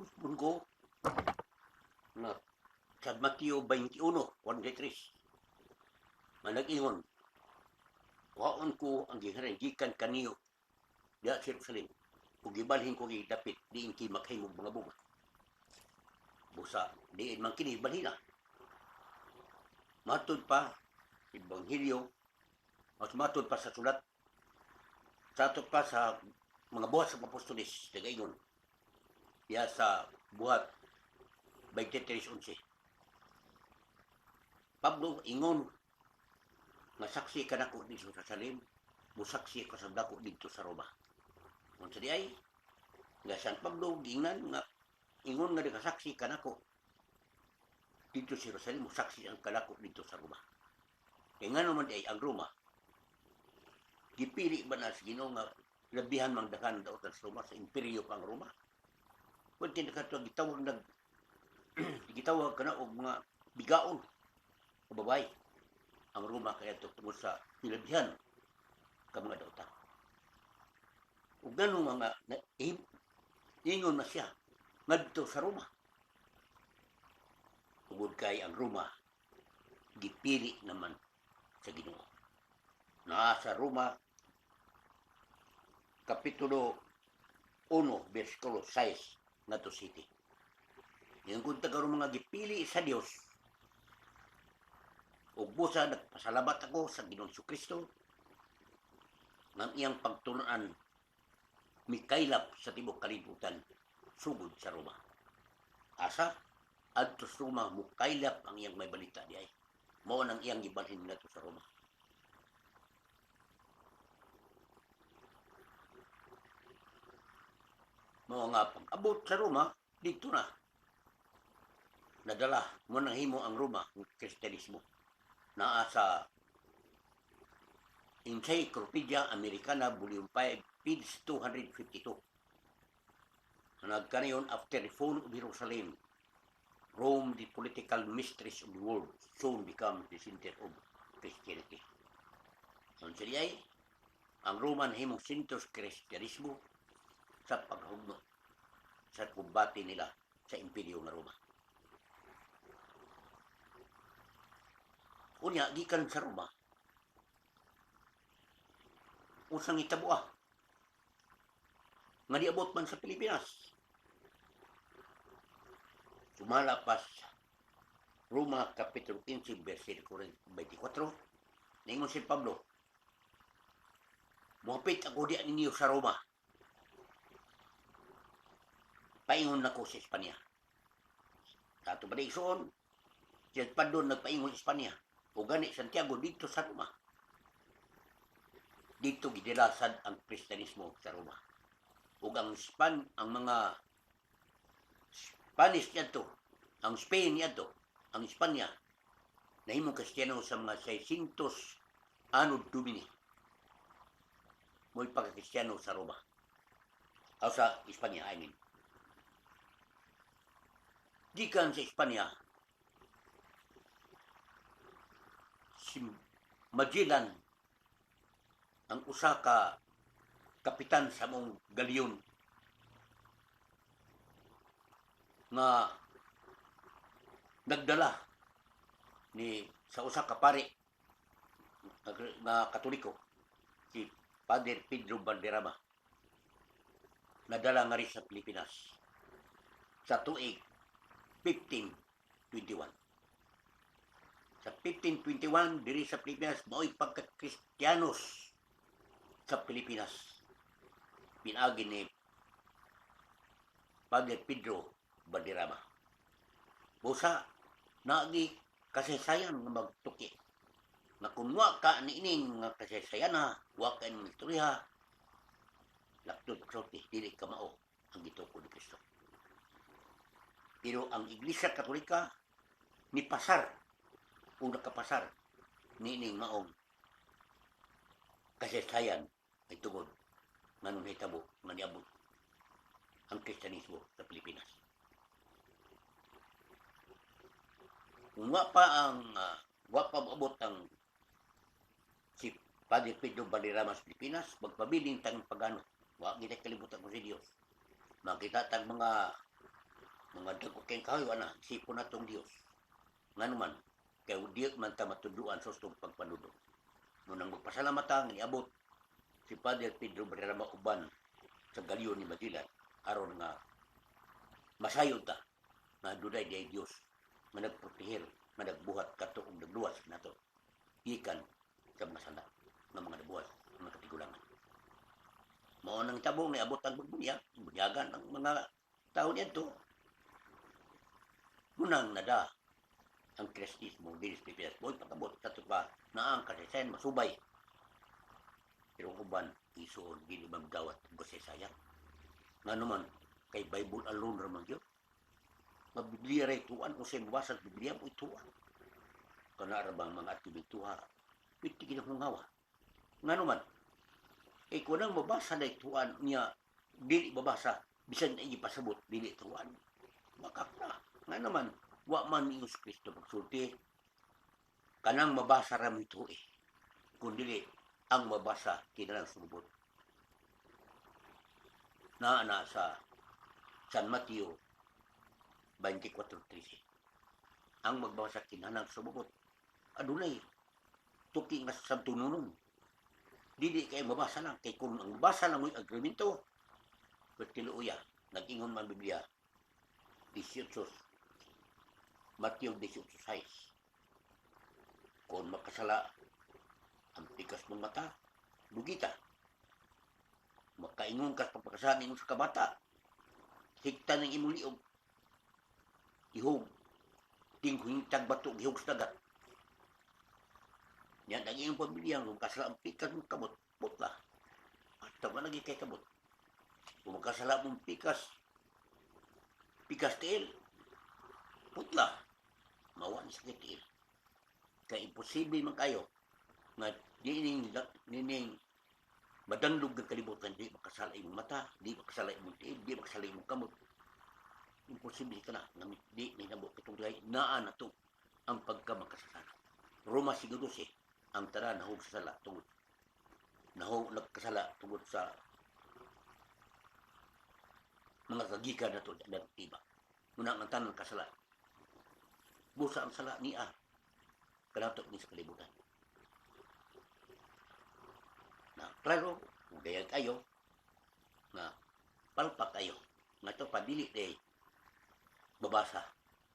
Husbon ko nga sa Mateo 21:43 nga nag-ingon, "Kuhaon ko ang gingharian gikan kaniyo diha sa Jerusalem ug gibalhin ko gi dapit diin kay makahimog mga bunga." Busa diin man kini balhina. Matud pa Ebanghelyo, mas matud pa sa sulat sa ato pa sa mga buhat sa apostoles, nagaingon diha sa Buhat 23:11. Pablo ingon nga saksi kanako dito sa Jerusalem, musaksi ka sa dako didto sa Roma. Unsa di ay nga San Pablo giingnan nga ingon nga nakasaksi kanako didto sa Jerusalem, musaksi ang kanako didto sa Roma? Kay ngano man di ay ang Roma gipili ba na sa Ginoo nga labihan mang daghan daotan sa Roma, sa imperyo pa ang Roma? Pwede na kato gitawag nag gitawag kana og mga bigaon o babae ang Roma kaya to tungod sa hilabihan ka mga dautan. Ug ngano nga na, ingon na siya ngadto sa Roma? Tungod kay ang Roma gipili naman sa Ginoo. Naa sa Roma Kapitulo 1 versikulo 6 ngadto 7. Yung kung taga mga gipili sa Dios, ug busa nagpasalamat ako sa Ginoong Kristo ng iyang pagtulunan mikaylap sa tibok kalibutan sugod sa Roma. Asa? Adto sa Roma mukaylap ang iyang may balita di ay. Mao nang iyang gibalhin ngadto sa Roma. Mao nga pag-abot sa Roma, dito na nadala mo nang himo ang Roma ng Kristyanismo. Naa sa Encyclopedia Americana, Volume 5, page 252. Nagkanayon, after the fall of Jerusalem, Rome, the political mistress of the world, soon become the center of Christianity. Ang siya ay, ang Roman himong sentro sa Kristyanismo sa paghugno sa kumbate nila sa Imperyo nga Roma. Unya, gikan sa Roma, usang hitabo nga niabot man sa Pilipinas? Sumala pa sa Roma Kapitulo 15 versikulo 24, ningon si Pablo, "Muhapit ako diya ninyo sa Roma. Paingon nako sa Espanya." Sa ato ba igsoon, si Pablo nagpaingon sa Espanya. O gani Santiago dito sa Roma. Dito gidilasan ang Kristyanismo sa Roma. Ug ang Span ang mga Spanish niadto, ang Spain niadto, ang Espanya nahimong Kristiyano sa mga 600 Anno Domini. Mo'y pagka-Kristiyano sa Roma. O sa Espanya, I mean. Gikan sa Espanya, si Magellan ang usa ka kapitan sa mong galyon nga nagdala ni sa usa ka pari nga Katoliko, si Father Pedro Valderrama, nadala nga rin sa Pilipinas sa tuig 1521. Sa 1521 diri sa Pilipinas, mao'y pagka-Kristiyanos sa Pilipinas pinaagi ni Padre Pedro Valderrama. Busa naagi kasaysayan nga magtuki nga kung wa ka niining nga kasaysayan na wa ka ining istorya, laktod pagsulti, dili ka mao ang gituko ni Kristo. Pero ang Iglesia Katolika ni pasar o nakapasar niining maong kasaysayan ay tungod nganong hitabo nga niabot ang Kristyanismo sa Pilipinas. Kung wa pa ang wa pa moabot ang si Padre Pedro Valderrama sa Pilipinas, magpabiling tang pagano. Wa kita kalibutan ko si Dios. Makita tag mga Mga dagko kay kahoy ana, isipon natong Dios. Ngano man, kay di man ta matudluan sa ustong pagpanudo. Nunang magpasalamat ta nga niabot si Father Pedro Valderrama uban sa galyon ni Magellan aron nga masayod ta nga dunay diay Dios nga nagprotehir, nga nagbuhat kato og nagluwas nato gikan sa mga sala nga mga nabuhat mga katigulangan. Mao nang tabo nga abot ang pagbunyag, bunyagan ang mga tao niadto. Munang nada ang Kristinismo diri sa Pilipinas. Boy, pag-abot sa pa na ang kasaysayan masubay. Pero ang uban, isuon, dili magdawat og kasaysayan. Nga naman, kay Bible alone ra man gyud. Nga Biblia ra ituan, kung sa'y mabasa sa Biblia mo ituan. Kana ra bang mga atubituha, pwede ginahungawa. Nga naman, eh kung nang mabasa na ituan niya, dili babasa, bisan na ipasabot, dili ituan. Makakla. Nga naman, wa man ni Yesus Kristo pagsulti, kanang mabasa ra mo ito eh. Kung dili, ang mabasa, kinalang sumubot. Naa na sa San Mateo 24:13. Ang magbasa kinahanglan sumubot. Adunay tuki nga sa tununon. Dili kay mabasa lang kay kung ang mabasa lang mo'y agreemento. But tiluoya, nag-ingon man Biblia 18, Mateo 18:6. Kung makasala ang pikas mong mata, lugita. Makaingon ka sa pagpakasala ingon sa kabata, higtan ng imong liog, ihog, tinghintag bato, ihog sa dagat. Yan ang iyong pamilya, kung kasala ang pikas mong kamot, putla. At tama lagi kay kamot. Kung makasala mong pikas, pikas tiil, putla. Mawa ni sakit tiil. Kaya imposible man kayo nga di ning madanlog ng kalibutan, di makasala imong mata, di makasala imong tiil, di makasala imong kamot. Imposible ka na, nga di nahitabo katong dahil naa na to ang pagkamakasasala. Roma 5:12, ang tanan nahug sa sala tungod nahug nagkasala tungod sa mga kagikan nato ng iba. Muna ang tanan kasala. Busa ang sala niya kanato ni sa kalibutan. Na klaro, kung dayag kayo, nga palpak kayo, nga ito padili day babasa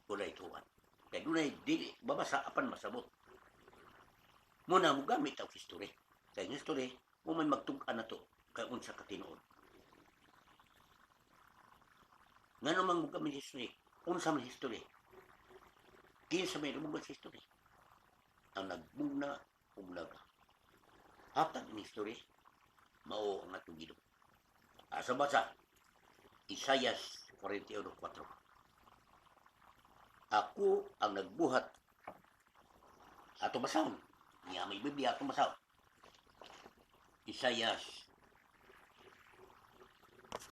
walay tuwan. Kaya dunay dili babasa apan masabot. Muna mo gamit ang history. Kay ang history, mo man magtug-an na to kay unsa ka tinuod. Ngano man mo gamit history? Unsa man history? Kinsa may lumugat sa history? Ang nagbugna ug nag hatag ni history mao ang atong Ginoo. Asa basa? Isayas 41:4. Ako ang nagbuhat ato basahon. Niya may Biblia, atong basahon. Isayas